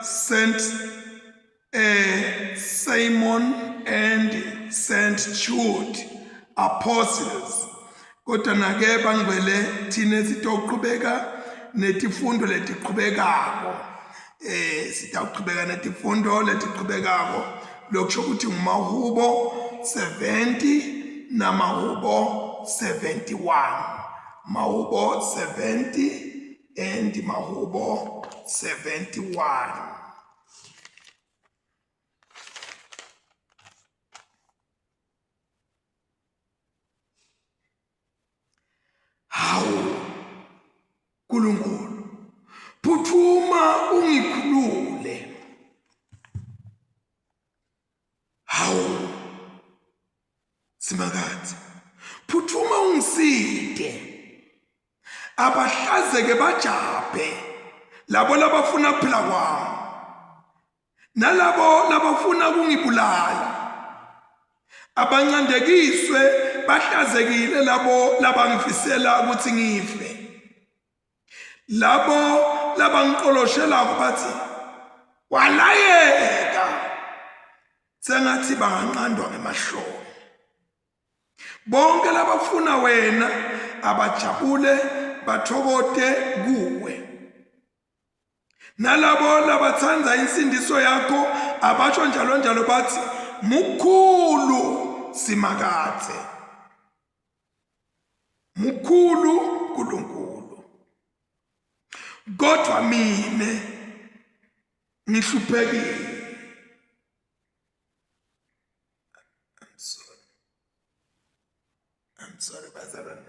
Saint eh Simon and Saint Jude apostles. Kodwa nake bangcwele thina sitoqhubeka netifundo letiqhubekako. Eh sitawuqhubeka netifundo letiqhubekako lokusho ukuthi ngumahubo 70 namahubo 71. Mahubo 70 and Mahubo 71. Hawu Nkulunkulu phuthuma ungikhulule. Hawu Simakadze phuthuma ungiside. Abahlazeke bajabhe labo labafuna kuphila kwami nalabo labafuna kungibulala. Abancandekiswe bahlazekile labo labangifisela ukuthi ngife. Labo labangiqoloshelako bathi walayeka sengathi banganqandwa ngemahloni. Bonke labafuna wena abajabule bathokote kuwe. Nalabo labathanda insindiso yakho abasho njalo njalo bathi mukhulu Simakadze. Mukhulu uNkulunkulu. Kodwa mina ngihluphekile. I'm sorry. I'm sorry, bazalwane.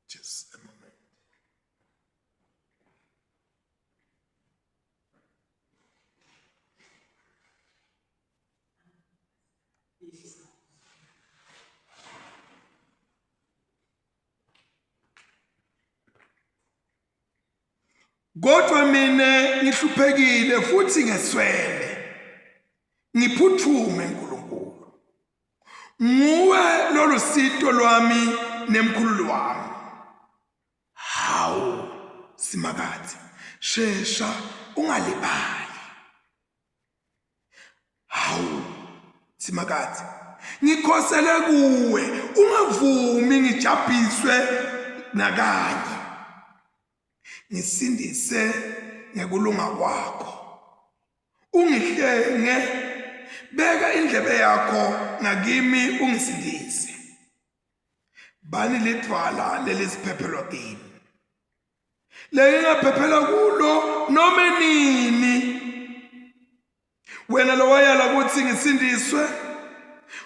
Just a moment. Kodwa mina ngihluphekile futhi ngeswele. Ngiphuthume Nkulunkulu. Nguwe lolusito lwami nemkhululi wami. Hawu Simakadze, shesha ungalibali. Hawu Simakadze, ngikhosele kuwe, ungavumi ngijabhiswe nakanye. Ngisindise ngekulunga kwakho. Ungihlenge, beka indlebe yakho ngakimi ungisindise. Bani lidvwala lelisiphephelo kimi. Lengingaphephela kulo noma nini. Wena lowayala ukuthi ngisindiswe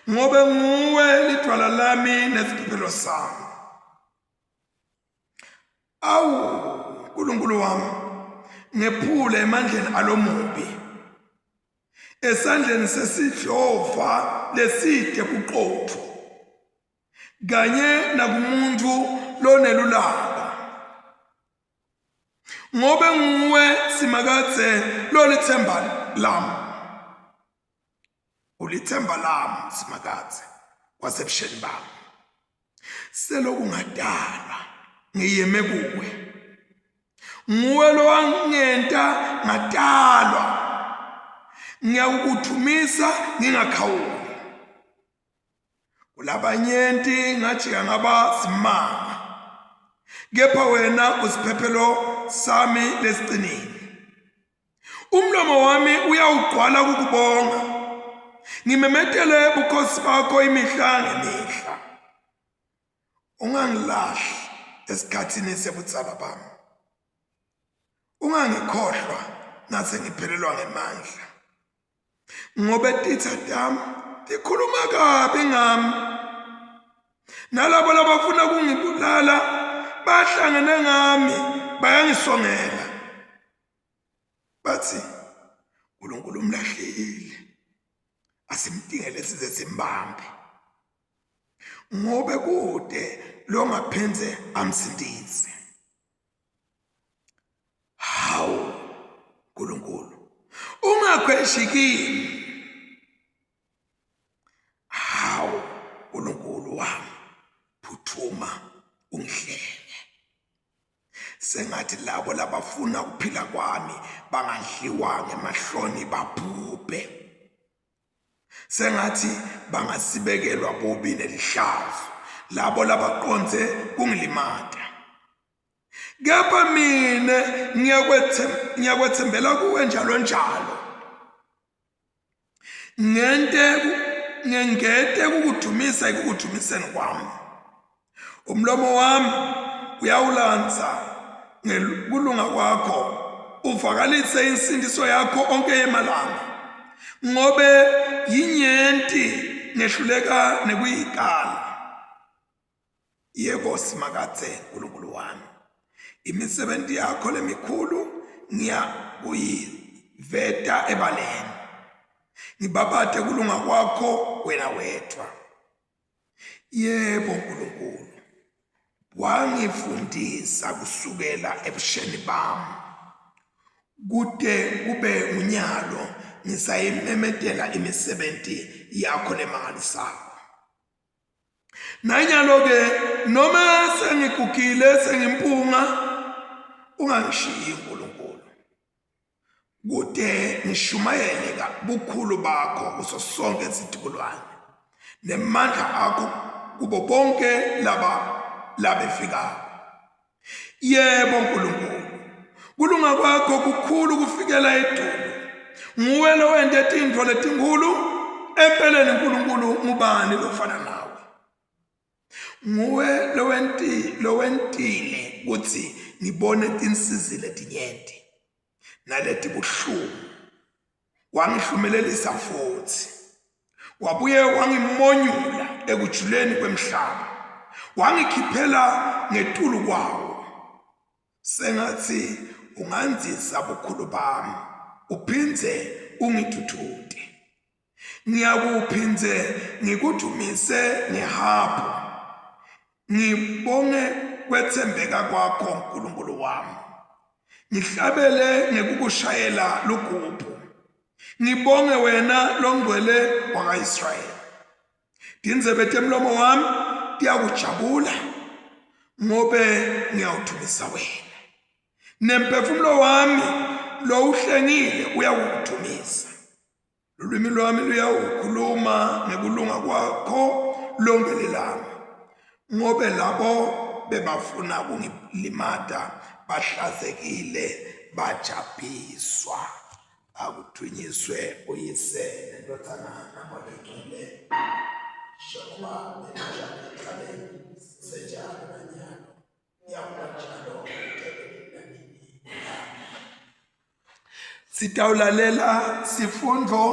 ngobe nguwe lidwala lami nesiphephelo sami. Awu Nkulunkulu wami, ngephule emandleni alomubi, esandleni sesidlova leside buqotho, kanye nakumuntu lonelulaka. Ngobe nguwe Simakadze lolithemba lami. Ulithemba lami Simakadze kwasebusheni bami. Seloku ngadalwa ngiyeme kuwe. Nguwe lowangenta ngatalwa. Ngiyakukudumisa ngingakhawuli. Kulabanyenti ngajika ngaba simanga. Kepha wena usiphephelo sami lesiqinile. Umlomo wami uyawugcwala kukubonga. Ngimemetele bukhosi bakho imihla ngemihla. Ungangilahli esikhathini sebutsala bami. Ungangikhohlwa nase ngiphelelwa ngemandla. Ngobe titsa tami tikhuluma kabi ngami. Nalabo labafuna kungibulala bahlangene ngami bayangisongela. Bathi uNkulunkulu umlahlile. Asimdingele size simbambe. Ngobe kude longaphindze amsindise. Hawu uNkulunkulu ungakhweshi kimi. Hawu uNkulunkulu wami phuthuma ungihlenge. Sengathi Sengathi labo labafuna kuphila kwami bangadliwa ngemahloni babhubhe. Sengathi bangasibekelwa bubi nelihlazo labo labaqonze kungilimata. Kepha mina ngiyakwethembela kuwe njalo njalo. Ngente ngengete kukudumisa ekukudumiseni kwami. Umlomo wami uyawulansa ngekulunga kwakho, uvakalise insindiso yakho onke emalanga. Ngobe yinyenti ngehluleka nekuyikala. Yebo Simakadze Nkulunkulu wami, imisebenti yakho lemikhulu ngiyakuyiveta ebaleni. Ngibabate kulunga kwakho wena wedvwa. Yebo Nkulunkulu, wangifundisa kusukela ebusheni bami kute kube ngunyalo ngisayimemetela imisebenti yakho lemangalisako. Nanyalo-ke noma sengigugile sengimpunga ungangishiyi Nkulunkulu kute ngishumayele bukhulu bakho kuso sonke isitukulwane nemandla akho kubo bonke laba labefikako. Yebo Nkulunkulu, kulunga kwakho kukhulu kufikela etulu. Nguwe lowente tintfo letinkhulu, empeleni Nkulunkulu ngubani lofana nawe? Nguwe lowenti lowentile kutsi ngibone tinsizi letinyenti naletibuhlungu. Wangihlumelelisa futsi wabuye wangimonyula ekujuleni kwemhlaba, wangikhiphela ngetulu kwawo. Sengathi ungandzisa bukhulu bami uphindze ungidudute. Ngiyakuphindze ngikudumise ngehabhu, ngibonge kwetsembeka kwakho Nkulunkulu wami. Ngihlabele ngekukushayela lugubhu, ngibonge wena longcwele waka-Israyeli. Tindzebe temlomo wami tiyakujabula ngobe ngiyawudumisa wena. Nemphefumulo wami lowuhlengile uyawukudumisa. Lulwimi lwami luyawukhuluma ngekulunga kwakho lonke lilanga, ngobe labo bebafuna kungilimata bahlazekile bajabhiswa. Akudvunyiswe uYise neNdvodzana naMoya Longcwele, njengoba bekunjalo ekucaleni, kusenjalo nanyalo, Sitawulalela sifundvo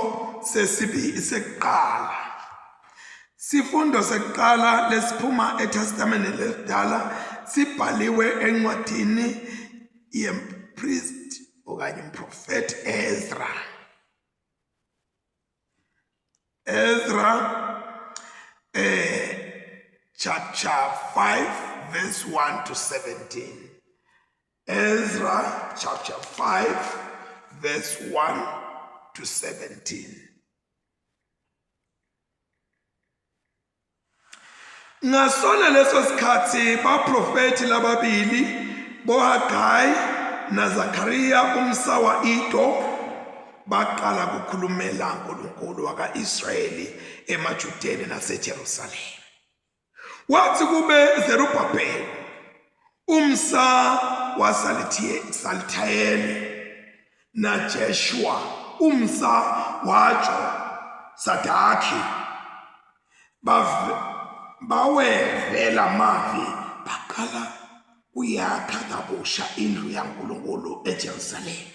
sesibili sekuqala. Sifundo sekuqala lesiphuma eTestamenteni lelidala sibhaliwe encwadini yempriest okanye umprofeti Ezra. Ezra eh chapter 5 verse 1 to 17. Ezra chapter 5 verse 1 to 17. Ngasona leso sikhathi baprofethi lababili boHagayi naZakariya umsa wa-Ido baqala kukhulumela uNkulunkulu waka-Israyeli emaJudeni naseJerusalema. Wathi kube Zerubhabheli umsa waSalithayeli naJeshua umsa waJo Sadaki baweve lamavi baqala kuyakha kabusha indlu yaNkulunkulu eJerusalema.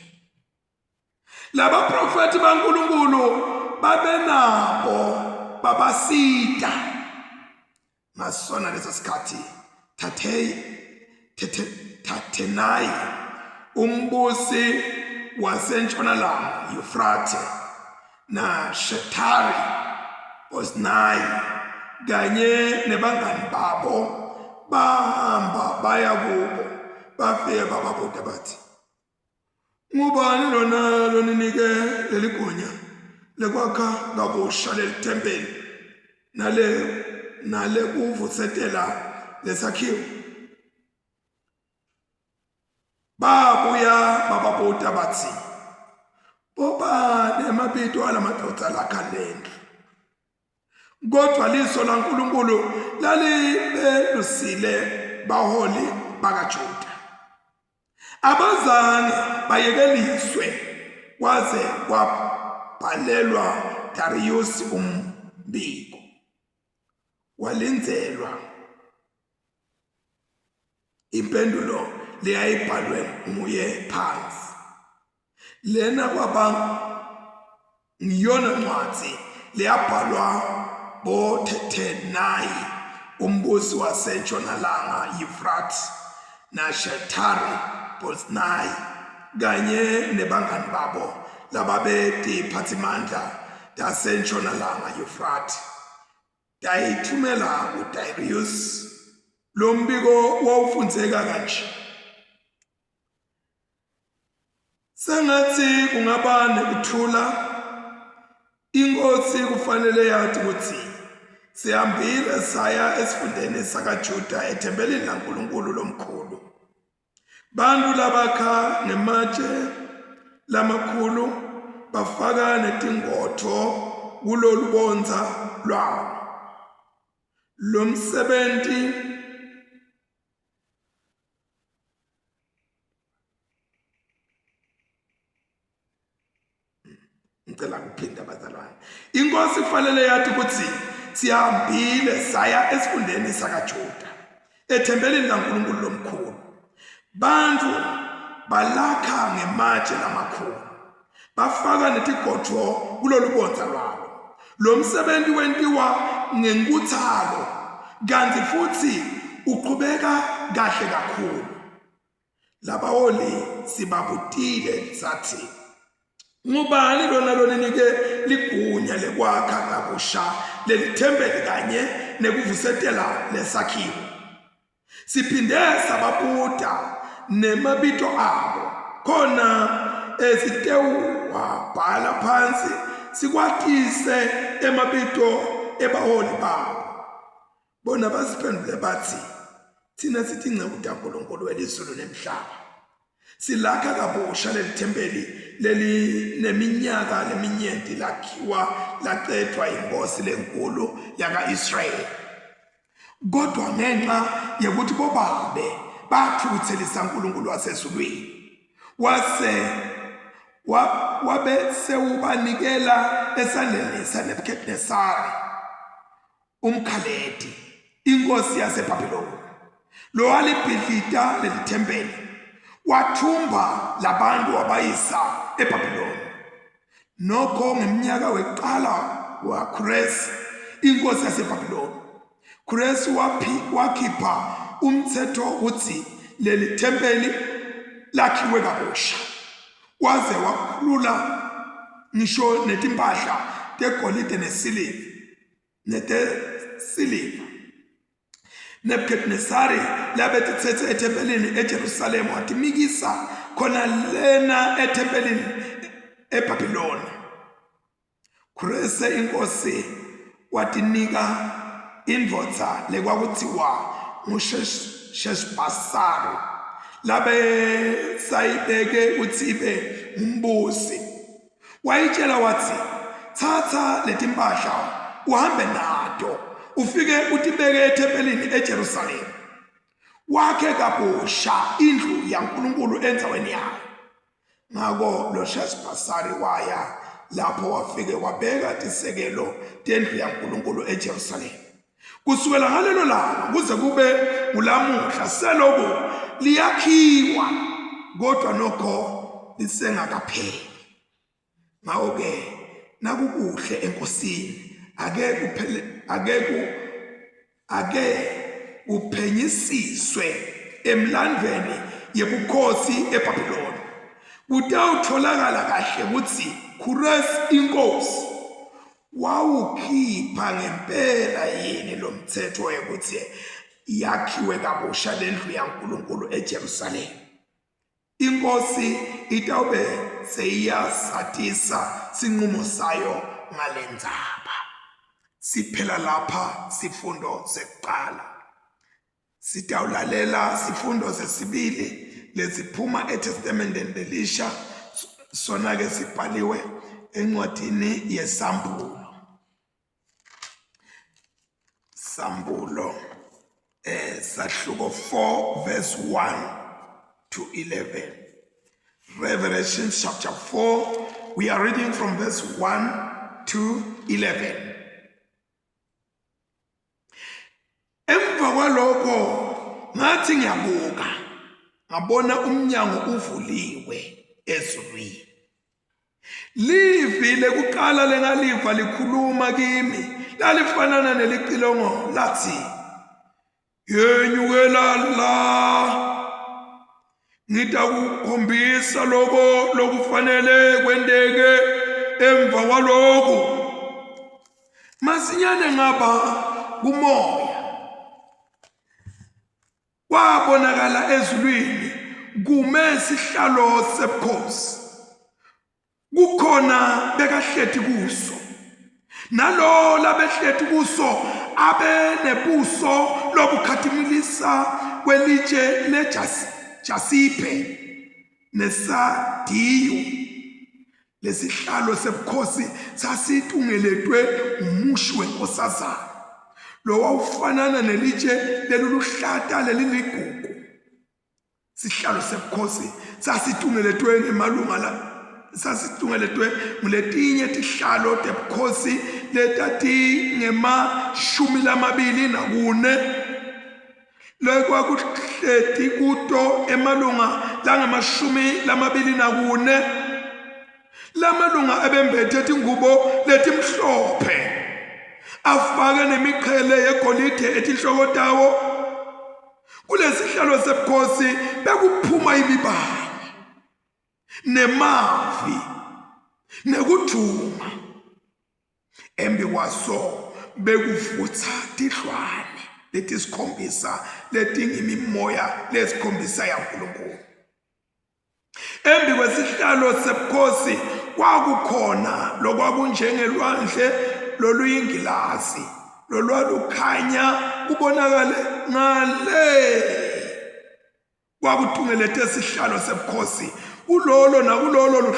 Labaprofethi baNkulunkulu babenabo babasita ngasona leso sikhathi thathe Thathenayi umbusi wasentshonalanga Yufrathe naShetari Oznayi kanye nebangani babo bahamba baya kubo bafike bababuta bathi Ngubani lona loninike leli gunya lekwakha kabusha leli thempeli nale nalekuvusetela lesakhiwo? Bababuta batsi, Bobani emabito alamadvodza lakha lendlu? Kodwa liso laNkulunkulu lalibelusile baholi bakaJuda. Abazange bayekeliswe kwaze kwabhalelwa Darius umbiko. Walindzelwa impendulo leyayibhalwe nguye phansi. Lena kwaba ngiyona ncwadzi leyabhalwa boThethenayi umbusi wasentshonalanga Yufrathe naShetari Bosnayi kanye nebangani babo lababetiphatsimandla tasentshonalanga Yufrathe tayithumela kuDarius. Lo mbiko wawufundzeka kanje: Sengathi kungaba nekuthula, inkosi kufanele yathi ukuthi sihambile saya esifundeni sakaJuda ethempelini laNkulunkulu lomkhulu. Bantu labakha ngematshe lamakhulu bafaka netingotho kulolu bonza lwabo. Lo msebenzi ngicela kuphinda bazalwane inkosi kufanele yathi ukuthi sihambile saya esifundeni sakaJuda ethempelini laNkulunkulu lomkhulu bantu balakha ngematshe lamakhulu bafaka netigodvo kulolu bonza lwalo lo msebenzi wentiwa ngenkuthalo kanti futhi uqhubeka kahle kakhulu labaholi sibabutile sathi ngubani lona loninike ligunya lekwakha kabusha leli thempeli kanye nekuvusetela lesakhiwo Siphinde sababuta nemabito abo khona esitewuwabhala phansi sikwatise emabito ebaholi babo. Bona basiphendule bathi, thina sitinceku taNkulunkulu welizulu nemhlaba. Silakha kabusha leli thempeli lelineminyaka leminyenti lakhiwa lacedwa inkosi lenkulu yaka-Israyeli. Kodwa ngenxa yekuthi bobabe bathukuthelisa uNkulunkulu wasezulwini wase wabe sewubanikela esandleni saNebukadnesari umKhaledi inkosi yaseBhabhiloni lowalibhidlita leli thempeli wathumba labantu wabayisa eBhabhiloni. Nokho ngeminyaka wekuqala waKhuresi inkosi yaseBhabhiloni, Khuresi wakhipha umthetho ukuthi leli thempeli lakhiwe kabusha waze wakhulula ngisho netimpahla tegolide nesiliva netesiliva Nebuchadnezzari labetithethe ethempelini eJerusalema watimikisa khona lena ethempelini eBhabhiloni. Khurese inkosi watinika indvodza lekwakuthiwa nguSheshbasari labe sayibeke kutsi ibe ngumbusi. Wayitshela wathi, Thatha letimpahla uhambe nato ufike utibeke ethempelini eJerusalema. Wakhe kabusha indlu yaNkulunkulu endzaweni yayo. Ngako lo Sheshbasari waya lapho wafike wabeka tisekelo tendlu yaNkulunkulu eJerusalema. Kusukela ngalelo langa kuze kube ngulamuhla seloku liyakhiwa kodwa nokho lisengakapheli. Ngakho-ke nakukuhle enkosini ake kuphele ake ku ake kuphenyisiswe emlandvweni yebukhosi eBhabhiloni kutawutholakala kahle kutsi Khuresi inkosi Wawukhipha ngempela yini lo mthetho wekuthi yakhiwe kabusha lendlu yaNkulunkulu eJerusalema? Inkosi itawube seyiyasatisa sinqumo sayo ngalendzaba. Siphela lapha sifundo sekuqala. Sitawulalela sifundo sesibili. lesiphuma eTestamenteni lelisha sona ke sibhaliwe encwadini yesambulo. Sambulo eh sahluko 4 verse 1 to 11. Revelation chapter 4 we are reading from verse 1 to 11. Emva kwalokho ngathi ngiyabuka ngabona umnyango uvuliwe ezulwini. Livi lekuqala lengaliva likhuluma kimi lalifanana nelicilongo lathi yenyukela la ngitakukhombisa loko lokufanele kwenteke emva kwaloko masinyane ngaba kumoya kwabonakala ezulwini kume sihlalo sebukhosi kukhona bekahleti kuso nalo labehleti kuso abe nebuso lobukhatimulisa kwelitshe lejasiphe nesadiyu lesihlalo sebukhosi sasitungeletwe umushi wenkosazana lowawufanana nelitshe leluluhlata leliligugu Sihlalo sebukhosi sasitungeletwe ngemalunga la sasitungeletwe nguletinye tihlalo tebukhosi letatingemashumi lamabili nakune lekwakuhleti kuto emalunga langemashumi lamabili nakune lamalunga ebembethe tingubo letimhlophe afake nemiqhele yegolide etinhloko tawo Kulesihlalo sebukhosi bekuphuma imibane nemavi nekudvuma. Embi kwaso bekuvutsa tidlwane letisikhombisa letingimimoya lesikhombisa yaNkulunkulu. Embi kwesihlalo sebukhosi kwakukhona lokwakunjengelwandle loluyingilazi lolwalukhanya kubonakale ngale kwakutungelete sihlalo sebukhosi kulolo nakulolo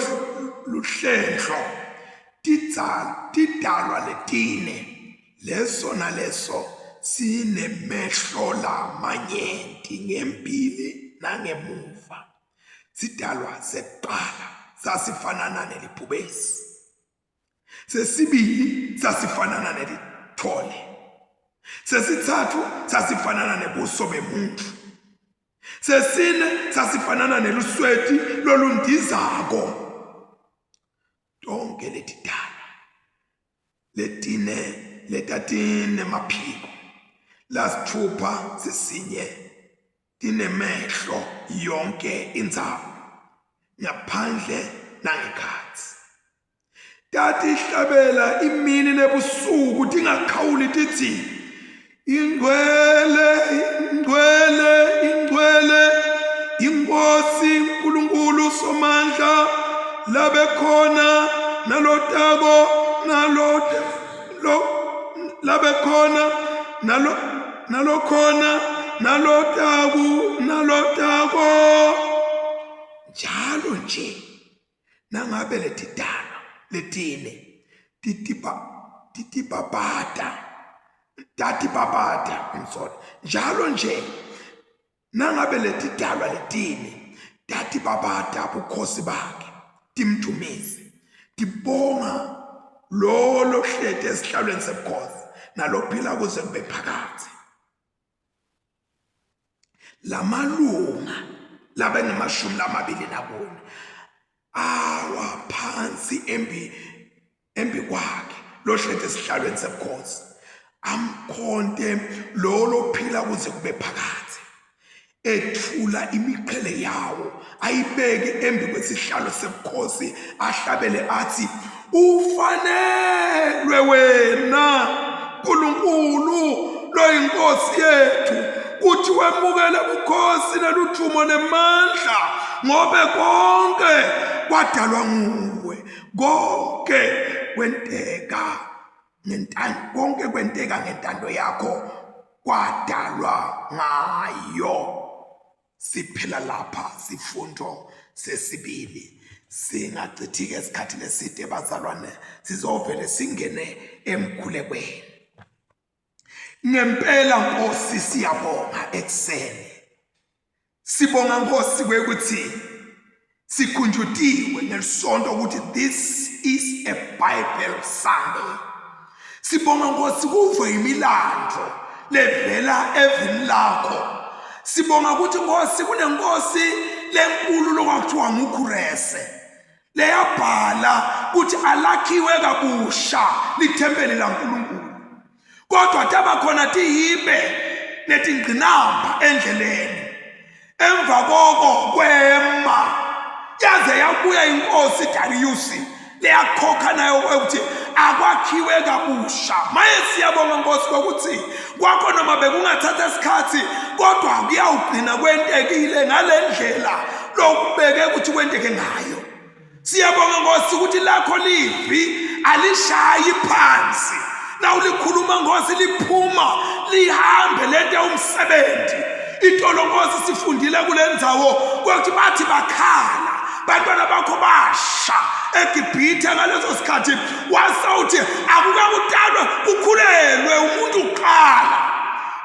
luhlendlo tidalwa letine leso naleso sinemehlo lamanyenti ngembili nangemuva sidalwa sekuqala sasifanana nelibhubesi sesibili sasifanana nelithole sesithathu sasifanana nebuso bemuntu sesine sasifanana nelusweti lolundizako tonke letidalwa letine letatinemaphiko lasithupha sisinye tinemehlo yonke indzawo ngaphandle nangekhatsi tatihlabela imini nebusuku tingakhawuli titsi ingcwele ingcwele ingcwele inkosi uNkulunkulu somandla labekhona nalotako nalo lo labekhona nalo nalokhona nalotaku nalotako njalo nje nangabe letidalwa letine titipa titibabata tatibabata I'm sorry njalo nje nangabe letidalwa letine tatibabata bukhosi bakhe timdumise tibonga lowo lohleti esihlalweni sebukhosi nalophila kuze kube phakadze lamalunga labengemashumi lamabili nakune awa phansi embi embi kwakhe lohleti esihlalweni sebukhosi amkhonte lo lophila kuze kube phakadze ethula imiqhele yawo ayibeke embi kwesihlalo sebukhosi ahlabele athi ufanelwe wena nkulunkulu loyinkosi yethu kuthi wemukele bukhosi neluthumo nemandla ngobe konke kwadalwa nguwe konke kwenteka ngentando konke kwenteka ngentando yakho kwadalwa ngayo. Siphila lapha sifundo sesibili singachithike isikhathi leside bazalwane sizovele singene emkhulekweni. Ngempela Nkosi siyabonga ekuseni. Sibonga Nkosi kwekuthi sikhunjutiwe ngelisonto ukuthi this is a Bible Sunday. Sibonga Nkosi kuva imilando levela evini lakho. Sibonga ukuthi Nkosi kunenkosi lenkulu lokwakuthiwa nguKhurese. Leyabhala ukuthi alakhiwe kabusha lithempeli laNkulunkulu. Kodwa taba khona tihibe netingqinamba endleleni. Emva koko kwema yaze yabuya inkosi Dariusi leyakhokha nayo ukuthi akwakhiwe kabusha. Maye siyabonga Nkosi kokuthi kwakho noma bekungathatha isikhathi kodwa kuyawugcina kwentekile ngale ndlela lokubeke ukuthi kwenteke ngayo. Siyabonga Nkosi ukuthi lakho livi alishayi phansi. Nawulikhuluma Nkosi liphuma lihambe lente umsebenzi. Itolo Nkosi sifundile kule ndzawo ukuthi bathi bakhala bantwana bakho basha eGibhithe ngaleso sikhathi wasawuthi akukakutalwa kukhulelwe umuntu kuqala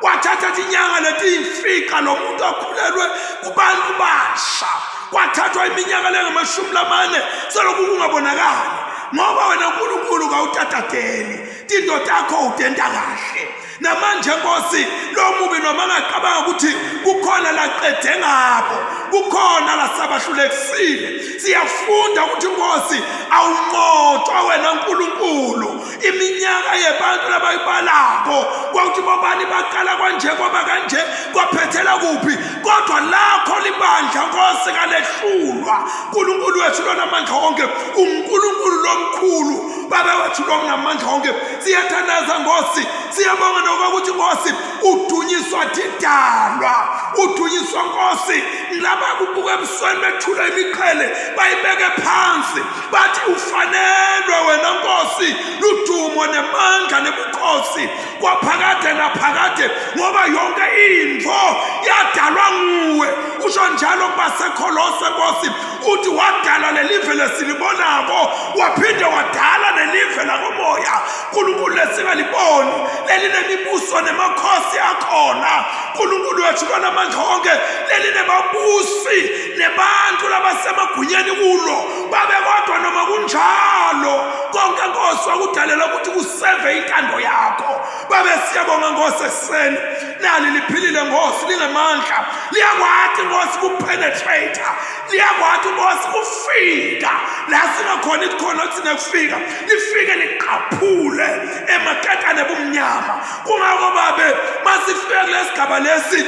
kwathatha tinyanga letiyimfica lo muntu akhulelwe kubantu basha kwathathwa iminyaka lengamashumi lamane selokhu kungabonakali ngoba wena nkulunkulu kawutatateli tinto takho utenta kahle namanje nkosi lo mubi noma angacabanga ukuthi kukhona laqede ngabo kukhona lasabahlulekisile siyafunda ukuthi nkosi awunqotshwa wena nkulunkulu iminyaka yebantu labayibalako kwakuthi bobani baqala kwanje kwaba kanje kwaphethela kuphi kodwa lakho libandla nkosi kalehlulwa nkulunkulu wethu lonamandla onke unkulunkulu lomkhulu baba wethu lonamandla onke siyathandaza nkosi siyabonga nokuthi nkosi udunyiswa didalwa udunyiswa nkosi laba kubuka ebusweni bethula imiqhele bayibeke phansi bathi ufanelwe wena nkosi ludumo nemandla nebukhosi kwaphakade naphakade ngoba yonke into yadalwa nguwe usho njalo kubasekholose nkosi uthi wadala lelive lesilibonako waphinde wadala nelive lakomoya nkulunkulu lesingaliboni lelinemibuso nemakhosi akhona nkulunkulu wethu lonamandla onke lelinebabusi nebantu labasemagunyeni kulo babe kodwa noma kunjalo konke nkosi wakudalela ukuthi kuseve intando yakho babe siyabonga nkosi ekuseni nali liphilile nkosi lingemandla liyakwati nkosi kupenetrate liyakwati nkosi kufika la singakhona ikhona thina kufika lifike liqaphule emaketane bumnyama kungako babe masifika kulesigaba lesi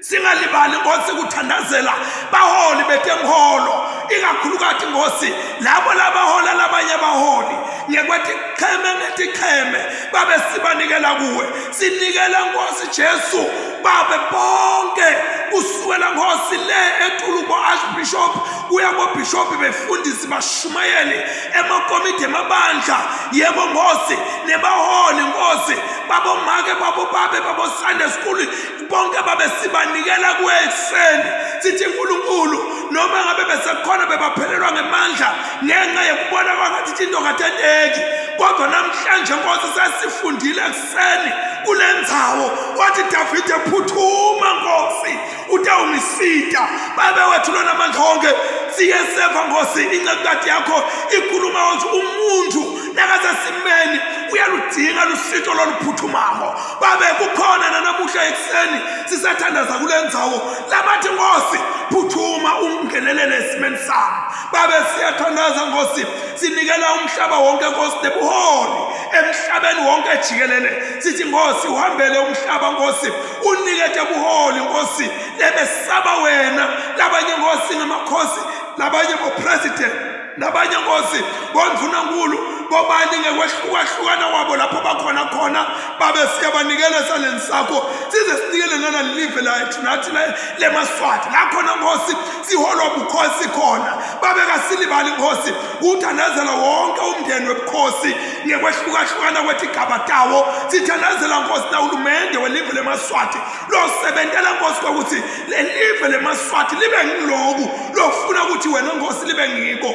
singalibali nkosi kuthandazela baholi betenkholo ikakhulukati nkosi labo labahola labanye abaholi ngekweticheme ngeticheme babe sibanikela kuwe sinikela nkosi Jesu babe bonke kusukela nkosi le etulu bo-archbishop kuya kobhishobhi befundisi bashumayeli emakomidi emabandla yebo nkosi nebaholi nkosi babomake babobabe babo-sunday school bonke babe sibanikela kuwe ekuseni sithi nkulunkulu noma ngabe besekhona bebaphelelwa ngemandla ngenxa yokubona kwangathi into katenteki kodwa namhlanje nkosi sesifundile ekuseni kule ndzawo wathi davide phuthuma nkosi utawungisita babe wethu lona mandla onke siyeseva nkosi incekukati yakho ikhuluma ukuthi umuntu nakasesimeni uyaludinga lusito loluphuthumako babe kukhona nanamuhla ekuseni sisathandaza kule ndzawo labathi nkosi phuthuma ungenelele esimeni sami babe siyathandaza nkosi sinikela umhlaba wonke nkosi nebuholi emhlabeni wonke jikelele sithi nkosi uhambele umhlaba nkosi unikete buholi nkosi lebesaba wena labanye nkosi ngamakhosi labanye bopresident labanye nkosi bondvunankulu bobani ngekwehlukahlukana kwabo lapho bakhona khona babe siyabanikela esandleni sakho size sinikele nanalilive lethu nathi lemaswati la khona nkosi siholwa bukhosi khona Babe kasilibali Nkosi kuthandazela wonke umndeni webukhosi ngekwehlukahlukana kwetigaba tawo. Sithandazela Nkosi nahulumende welive lemaSwati losebentela Nkosi kwekuthi lelive lemaSwati libe ngiloku lofuna ukuthi wena Nkosi libe ngiko.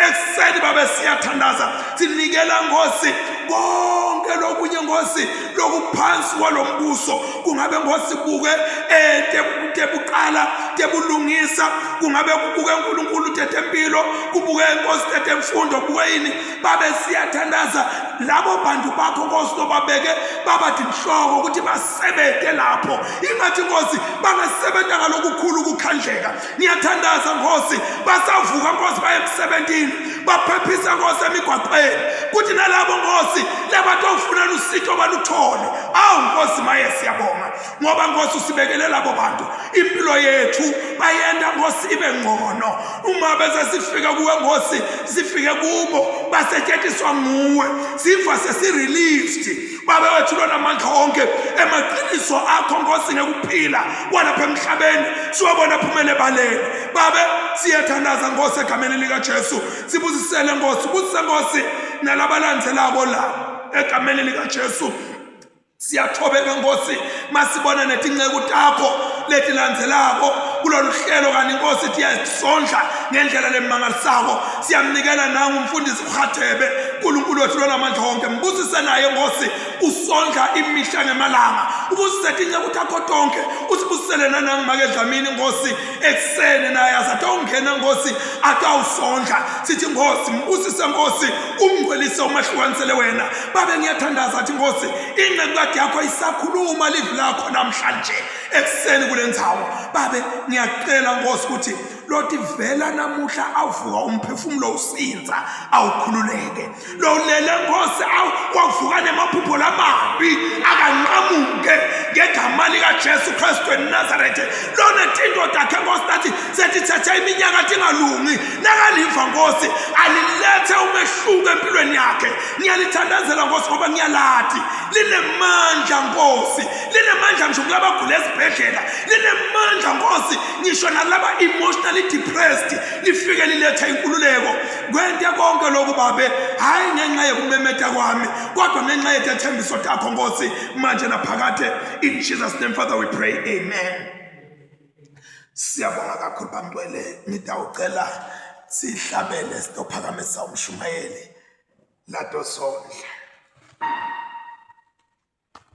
Ekuseni babe siyathandaza sinikela Nkosi konke lokunye Nkosi lokuphansi kwalombuso kungabe Nkosi buke eh tebuqala tebulungisa kungabe kubuke uNkulunkulu tetempilo kubuke inkosi tetemfundo kubuke yini babe siyathandaza labo bantu bakho Nkosi lobabeke baba tinhloko ukuthi basebente lapho ingathi Nkosi bangasebenta ngalokukhulu ukukhandleka ngiyathandaza Nkosi basavuka Nkosi baye emsebentini baphephisa Nkosi emigwaqweni kuthi nalabo Nkosi labatofuna lusito baluthole awu Nkosi maye siyabonga ngoba Nkosi usibekele labo bantu impilo yethu bayenda Nkosi ibe ngcono uma bese sifika kuwe Nkosi sifike kubo basetshenziswa nguwe siva sesi-relieved Baba wethu lonamandla onke emaqiniso akho Nkosi ngekuphila kwalapha emhlabeni siwabona phumele ebaleni Babe siyathandaza Nkosi egameni likaJesu sibusisele Nkosi ubusise Nkosi nalabalandzelako la egameni likaJesu siyathobeka Nkosi masibona netinceku takho letilandzelako kulolu hlelo kanti inkosi ithi iyasondla ngendlela lemangalisako siyamnikela nangu umfundisi uHadebe uNkulunkulu wethu lonamandla wonke mbusise naye nkosi usondla imihla ngemalanga ubusise tinceku takho tonke usibusisele nanangu make Dlamini nkosi ekuseni naye asatongena nkosi atawusondla sithi nkosi mbusise nkosi umngcwelise umahlukanisele wena babe ngiyathandaza athi nkosi inceku yakho isakhuluma livi lakho namhlanje ekuseni kule ndzawo babe ngiyacela nkosi ukuthi loti vela namuhla avuka umphefumulo usinza awukhululeke lolele nkosi wavuka nemaphupho lamabi akanqamuke ngegama likaJesu Kristu eNazaretha lona tinto takhe nkosi nathi setithethe iminyaka tingalungi nakaliva nkosi alilethe umehluko empilweni yakhe ngiyalithandazela nkosi ngoba ngiyalati linemandla nkosi linemandla ngisho kulabagula esibhedlela linemandla nkosi ngisho nalaba emotionally depressed lifike liletha inkululeko kwente konke lokhu babe hhayi ngenxa yokumemeta kwami kodwa ngenxa yetethembiso takho nkosi manje naphakade in jesus name father we pray amen siyabonga kakhulu bangcwele ngidawucela sihlabele sitophakamisa umshumayeli latosondla.